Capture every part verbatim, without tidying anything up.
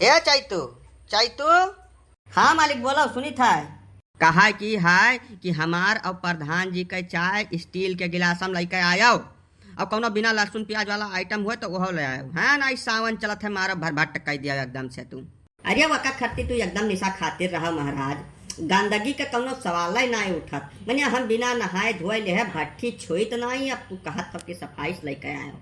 ए चैतू, चैतू। हाँ मालिक, बोलो, सुनित है। कहा की है कि हमार और प्रधान जी के चाय स्टील के गिलास में लेके आयो, और कौनो बिना लहसुन प्याज वाला आइटम हुए तो वह ले आयो। हाँ ना, ई सावन चलत है, मारो भर भट्ट कर दिया एकदम से तू। अरे वका खत्ती, तू एकदम निशा खातिर रहा महाराज, गंदगी के कौनो सवाल ही ना उठत। मने हम बिना नहाए धोए ले है भट्ठी छुइत नहीं, अब तू कहत हो कि सफाई से लेके आयो।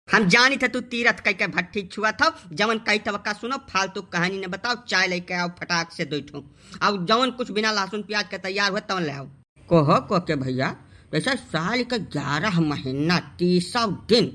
हम जानित है तू तीरथ कई के भट्ठी छुअत हो, जवन कही थव का सुनो, फालतू कहानी न बताओ, चाय लेके आओ फटाक से दो ठो, और जवन कुछ बिना लहसुन प्याज के तैयार हुए तवन ले आओ। कोहो को के भैया, जैसे साल के ग्यारह महीना तीसौ दिन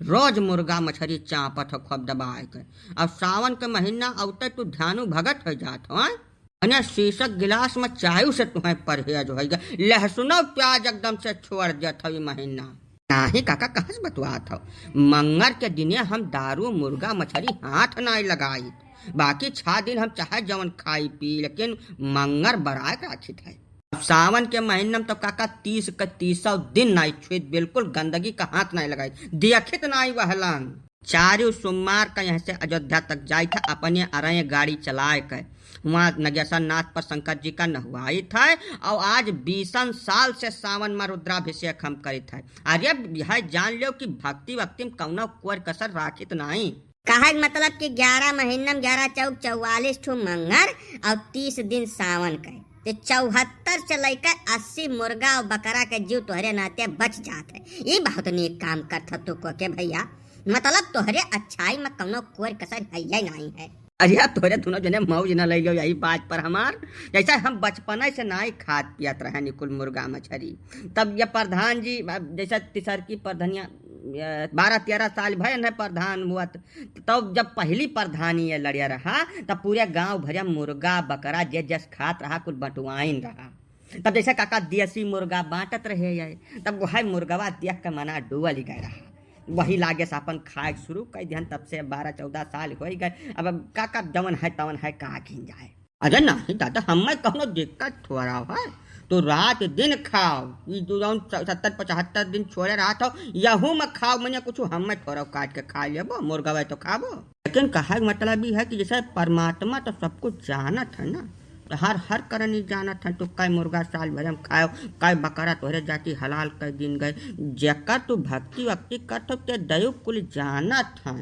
रोज मुर्गा मछरी चापत हो खूब दबाए के, अब सावन के महीना अवते तू ध्यानु भगत हो जात हो, हैं? अने शीशक गिलास में चाय से तुम्हें परहेज होइगा, लहसुनो प्याज एकदम से छोड़ देत हो ई महीना। नाही काका, कहाँ से बतुआत हो? मंगर के दिने हम दारू, मुर्गा, मछरी हाथ नाई लगाइत, बाकी छह दिन हम चाहे जवन खाई पी, लेकिन मंगर बराए के राखित है। अब सावन के महीना में तो काका तीस के तीसौ दिन नाई छुइत, बिल्कुल गंदगी का हाथ नाई लगाइत, देखित नाई वहलन। चारू सोमवार का यहाँ से अयोध्या तक जाइत है, अपने अरय गाड़ी चलाए के। वहाँ नगेश्वर नाथ पर शंकर जी का नहवाइत है, और आज बीसन साल से सावन में रुद्राभिषेक हम करित है। अरे, यह जान लो कि भक्ति वक्ति में कौनो कोर कसर राखित नहीं। कहे के मतलब कि ग्यारह महीना में ग्यारह चौक चौवालीस ठो मंगर और तीस दिन सावन के, तो चौहत्तर से लेकर अस्सी मुर्गा और बकरा के जीव तोहरे नाते बच जात है। ई बहुत नीक काम करत हो तू को के भैया, मतलब तोहरे अच्छाई में कौनो कोर कसर है ही नहीं है। अरे यार, तोहरे दोनों जने मौज न ले लो यही बात पर हमार, जैसे हम बचपने से नाई खात पियत रहे निकुल मुर्गा मछरी। तब ये प्रधान जी, अब जैसे तिसरकी प्रधनिया, ये बारह तेरह साल भय न प्रधान हुआ, त-, तब जब पहली प्रधानी ये लड़िया रहा, तब पूरे गांव भर मुर्गा बकरा जे जस खात रहा, कुल बंटवाइन रहा। तब जैसे काका देसी मुर्गा बांटत रहे ये, तब वह मुर्गवा देख के मना डुअल गए रहा। वही लागे से अपन खाए शुरू कर दिहन। तब से बारह चौदह साल हो गए। अब, अब काका जवन है तवन है, का किन जाए। अरे नहीं दादा, हमें कौनो दिक्कत थोड़ा है। तो रात दिन खाओ, ई जो जौन स-, सत्तर पचहत्तर दिन छोड़े रहत हो, यहू में खाओ, मने कुछ हमें थोड़ा काट के खा लेबो, मुर्गवा तो खाबो। लेकिन कहे के मतलब ई है कि जैसे परमात्मा तो सब कुछ जानत है ना, तो हर, हर करनी जानत है। तो कै मुर्गा साल भर में खाओ, कै बकरा तोहरे जाति हलाल कर दिन गए, जेकर तू भक्ति वक्ति करत हो, ते दयु कुल जानत है।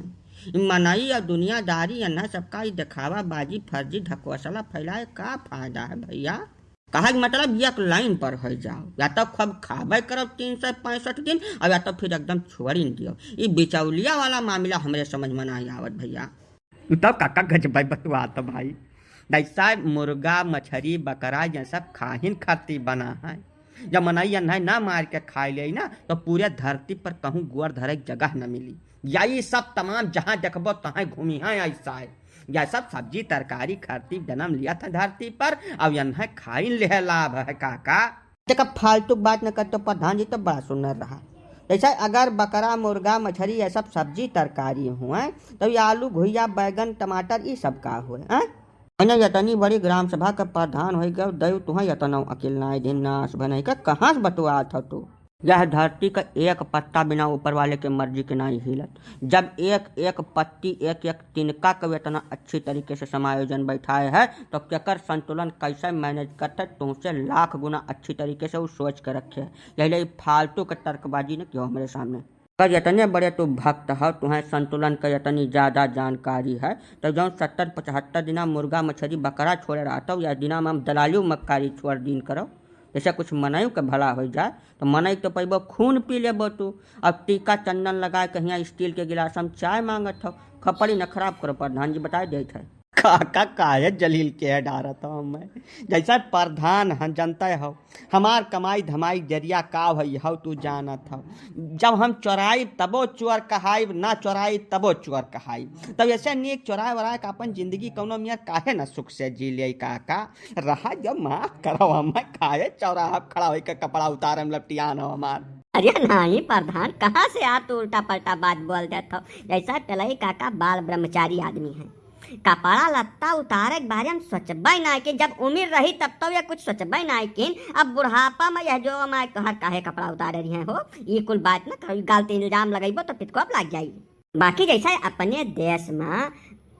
ई मनई और दुनियादारी अन्ना सबका ई देखावा बाजी, फर्जी ढकोसला फैलाए का फायदा है भैया? कहे के मतलब एक लाइन पर हो जाओ, या तो खूब खाबे करो तीन सौ पैंसठ दिन, और या तो फिर एकदम छोड़ ही दियो। ई बिचौलिया वाला मामला हमरे समझ में नहीं आवत भैया। तू तो काका गजब बतुआत भाई, जैसा मुर्गा, मछरी, बकरा, ये सब खाहिन खातिर बना है। जब मनई अन्है ना मार के खाए ले ना, तो पूरे धरती पर कहूँ गोर धरे के जगह न मिली। यही सब तमाम जहाँ देखबो तहाँ घूमी हैं ऐसा है। यह सब सब्जी तरकारी खातिर जन्म लिया था धरती पर, अब यन्है खाइन ले लाभ है काका। देखा, फालतू बात न करते, प्रधान जी तो बड़ा सुंदर रहा। जैसे अगर बकरा, मुर्गा, मछरी, ये सब सब्जी तरकारी हुए, तो ये आलू, घुइया, बैगन, टमाटर, ये सब का हुए, हैं? मने यतनी बड़ी ग्राम सभा के प्रधान होई गयो, दयु तुहें यतनो अकिल नाई दिन नाश भनई के, कहाँ से बतुआत हो तू? यह धरती का एक पत्ता बिना ऊपर वाले के मर्जी के नाई हिलत। जब एक एक पत्ती, एक एक तिनका के इतना अच्छी तरीके से समायोजन बैठाए है, तो केकर संतुलन कैसे मैनेज करते, तुमसे लाख गुना अच्छी तरीके से वो सोच के रखे है। यही ले फालतू के तर्कबाजी न कियो हमरे सामने। अगर इतने बड़े तू भक्त हो, तुहें संतुलन के इतनी ज्यादा जानकारी है, तो जौन सत्तर पचहत्तर दिना मुर्गा, मछरी, बकरा छोड़े रहत हो, या दिना में हम दलाली मक्कारी छोड़ दीन करो, जैसे कुछ मनई के भला हो जाए, तो मनई तो पैबो खून पी लेबो तू। अब टीका चंदन लगाए के हियाँ स्टील के गिलास में चाय मांगत हो, खपड़ी न खराब करो, प्रधान जी बताए देत है। काका काहे जलील के डारत हो हमें? जैसा प्रधान हन, जनता हो, हमार कमाई धमाई जरिया का होई हौ तू जानत हौ। जब हम चोराइब तबो चोर कहाइब, ना चोराइब तबो चोर कहाइब। तब ऐसे नीक चोराए वराए का अपन जिंदगी कौनो मियाँ काहे ना सुख से जी ले काका? रहा जब माफ करो, हमें काहे चौराहा पे खड़ा होई के कपड़ा उतारे में लपटियान हो हमार। अरे नहीं प्रधान, कहाँ से आप तो उल्टा पलटा बात बोल देत हो? जैसा तेलई काका बाल ब्रह्मचारी आदमी है। कपड़ा लत्ता उतारे के बारे में सोचबे ना कि जब उम्र रही तब तो ये कुछ सोचबे ना कि अब बुढ़ापा में यह जो मैं तोहर काहे कपड़ा उतारे रही हो, ये कुल बात ना करो, गलत इल्जाम लगइबो तो पितकोप लग जाई। बाकी जैसे अपने देश में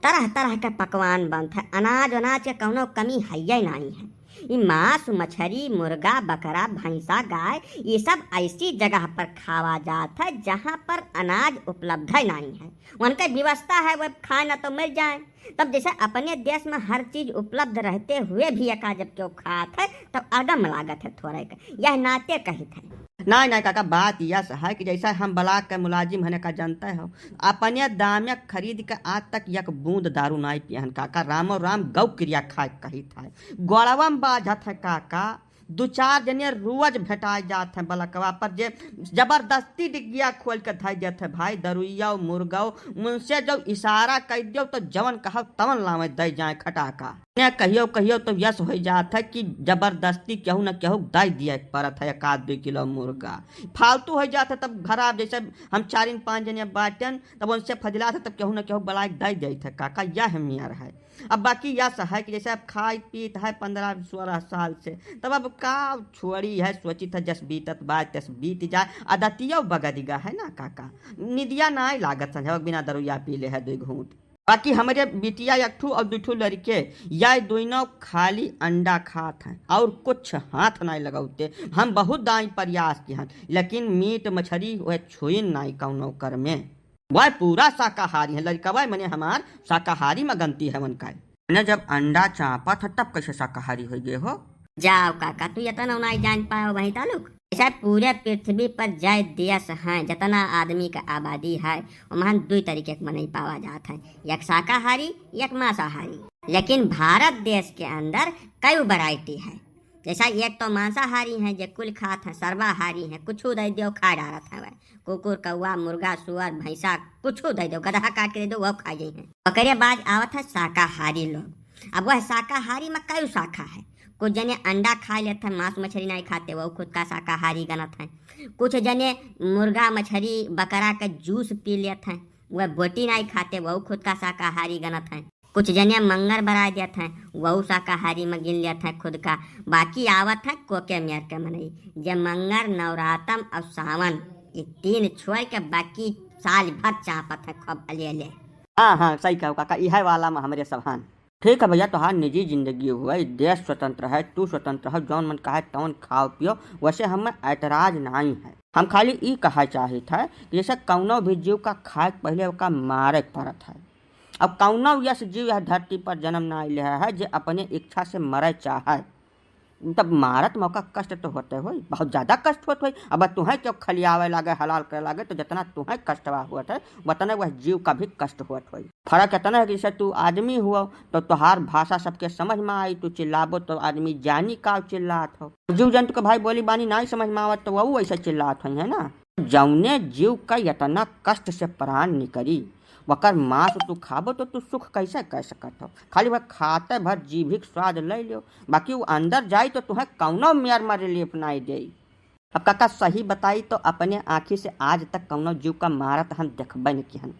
तरह तरह के पकवान बनत है, अनाज अनाज के कौनो कमी हइये नाहीं है। ई मांस, मछरी, मुर्गा, बकरा, भैंसा, गाय, ये सब ऐसी जगह पर खावा जात है जहाँ पर अनाज उपलब्ध है नाहीं है, उनके व्यवस्था है, वह खाए ना तो मर जाए। तब जैसे अपने देश में हर चीज उपलब्ध रहते हुए भी एका जब केहू खात है, तब अगम लागत है थोड़े के, यह नाते कहित है। नाहीं, नाहीं काका, बात यस है कि जैसा हम ब्लॉक के मुलाजिम हने का जानते हो, अपने दामे खरीद के आज तक एक बूंद दारू नाहीं पिए हन काका। रामो राम गौ क्रिया खाए कहित है। गोड़वा में बाझत है काका, दो चार जने रोज भेटाए जात हैं ब्लॉकवा पर, जे जबरदस्ती डिग्गिया खोल के धइ देत है भाई, दरुइया, मुर्गा, उनसे जब इशारा कर दियो तो जवन कहो तवन लावे दे जाए खटाका। ने कहियो कहियो तो यस हो जात है कि जबरदस्ती केहू न केहू दे दिए के पड़त है एक आध दो किलो मुर्गा। फालतू हो जात है तब खराब, जैसे हम चारिन पाँच जने बाटेन तब उनसे फजलात है तब केहू न केहू बलाए दे देत है काका, यह मेर है। अब बाकी यस है कि जैसे अब खाइत पीत है पन्द्रह सोलह साल से, तब अब का छोड़ी है, सोचित है जस बीतत बा तस बीत जाए, आदतियो बगड़ गा है ना काका। निदिया नाहीं लागत संझवक बिना दरुइया पी ले है दुई घूंट। बाकी हमरे बिटिया एक ठू और दुई ठू लड़के, या दोनों खाली अंडा खात हैं और कुछ हाथ नाहीं लगौते। हम बहुत दाई प्रयास किहन, लेकिन मीट मछरी वह छुइन नाहीं कौनो कर में। वह पूरा शाकाहारी है लड़कवा, मने हमार शाकाहारी में गनती है उनका। मने जब अंडा चापत है तब कैसे शाकाहारी हो गए हो? जाओ काका, तू इतना नाहीं जान पायो वही तालुक। ऐसा पूरे पृथ्वी पर जय देश हैं, जितना आदमी का आबादी है, ओमहन दुई तरीके के मनई पावा जात है, एक शाकाहारी, एक मांसाहारी। लेकिन भारत देश के अंदर कई वैरायटी है। जैसा एक तो मांसाहारी हैं, जे कुल खात हैं, सर्वाहारी हैं, कुछू दे दियो, खा डारत हैं वह। कुकुर, कौआ, मुर्गा, सुअर, भैंसा, कुछू दे दियो, गदहा काट के दे दियो, वो खा जाई हैं। ओकरे बाद आवत है शाकाहारी लोग। अब वह शाकाहारी में कई शाखा है। कुछ जने अंडा खा लेत हैं, मांस मछली नहीं खाते, वो खुद का शाकाहारी गनत हैं। कुछ जने मुर्गा, मछली, बकरा के जूस पी लेत हैं, वह बोटी नहीं खाते, वो खुद का शाकाहारी गनत हैं। कुछ जने मंगर बराय देत हैं, वहू शाकाहारी में गिन लेत हैं खुद का। बाकी आवत है कोके मेर के मनई, जे मंगर, नवरातम और सावन, ये तीन छोड़ के बाकी साल भर चापत है खूब अले अले। हाँ, हाँ, सही कहो काका, इहे वाला में हमरे सब हन। ठीक है भैया, तोहार निजी जिंदगी हुए, देश स्वतंत्र है, तू स्वतंत्र हो, जौन मन कहे तौन खाओ पियो, वैसे हमें ऐतराज नाहीं है। हम खाली ई कहे चाहित है कि जैसे कौनो भी जीव का खाए के पहले ओका मारे के पड़त है। अब कौनो यस जीव यह धरती पर जन्म ना ले है जे अपने इच्छा से मरे चाहे। तब मारत मौका कष्ट तो होते होई, बहुत ज्यादा कष्ट होत होई। अब तुहें क्यों खलियावे लागे, हलाल करे लागे, तो जितना तुहें कष्टवा होत है, उतने वह जीव का भी कष्ट होत होई। फर्क इतना है कि जैसे तू आदमी हुआ, तो तोहार भाषा सबके समझ में आई, तू चिल्लाबो तो आदमी जानी का चिल्लात हो। जीव जंतु के भाई बोली बानी नाहीं समझ में आवत, तो वहू ऐसे चिल्लात होई, है ना? जौने जीव का इतना कष्ट से प्राण निकरी, वकर मांस तू खाबो तो तू सुख कैसे कह सकत हो? खाली वह खाते भर जीभिक स्वाद ले लियो, बाकी वो अंदर जाई तो तुहें कौनो मेर में रिलीफ नाहीं देई। अब काका सही बताई तो अपने आँखी से आज तक कौनो जीव का मारत हम देखबे न किहन,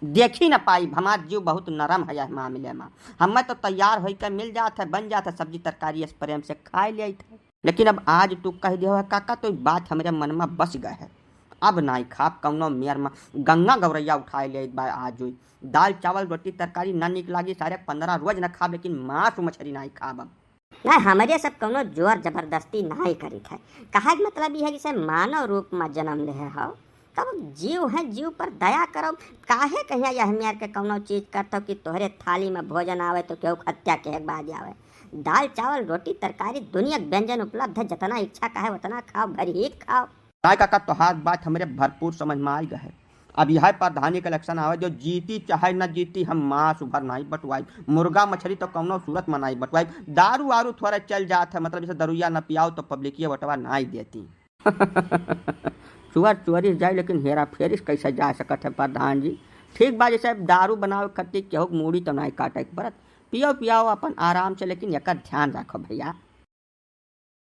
देखी न पाई। हमार जीव बहुत नरम है यह मामले में। हमें तो तैयार होई के मिल जात है, बन जात है, सब्जी तरकारी अस प्रेम से खाए लेइत है। लेकिन अब आज तू कह दियो है काका, तो ई बात हमरे मन में बस गए है। अब नाई खाब कौनो मेर में, गंगा गौरैया उठाए लेइत बा आज। दाल चावल रोटी तरकारी ना निक लागी, सारे पन्द्रह रोज ना खाब, लेकिन मांस मछली नाई खाब अब। ना, हमरे सब कौनो जोर जबरदस्ती नाई करित है। कहे के मतलब ई है, जैसे मानव रूप में जन्म लेहे हो, तब जीव है, जीव पर दया करो। काहे कहिया यह मेर के कौनो चीज करत हो कि तोहरे थाली में भोजन आवे तो केहू के हत्या के एक बाज आवे। दाल चावल रोटी तरकारी दुनिया के व्यंजन उपलब्ध है, जितना इच्छा कहे उतना खाओ, भर ही खाओ। नाई काका, तोहार बात हमरे भरपूर समझ में आई गए। अब यह प्रधानी के इलेक्शन आवे, जो जीती चाहे न जीती, हम मांस भर नाई बटवाई, मुर्गा मछली तो कौनो सूरत में नाई बटवाई। दारू आरू थोड़ा चल जात है, मतलब जैसे दरुइया न पियाओ तो पब्लिकिया वोटवा नाई देती। चुअर चुअरिस जाए, लेकिन हेरा फेरिस कैसे जा सकत है प्रधान जी? ठीक बा, जैसे दारू बनावे खातिर केहू के मूड़ी तो नाई काटे के पड़त। पियो पियाओ अपन आराम से, लेकिन एकर ध्यान रखो भैया।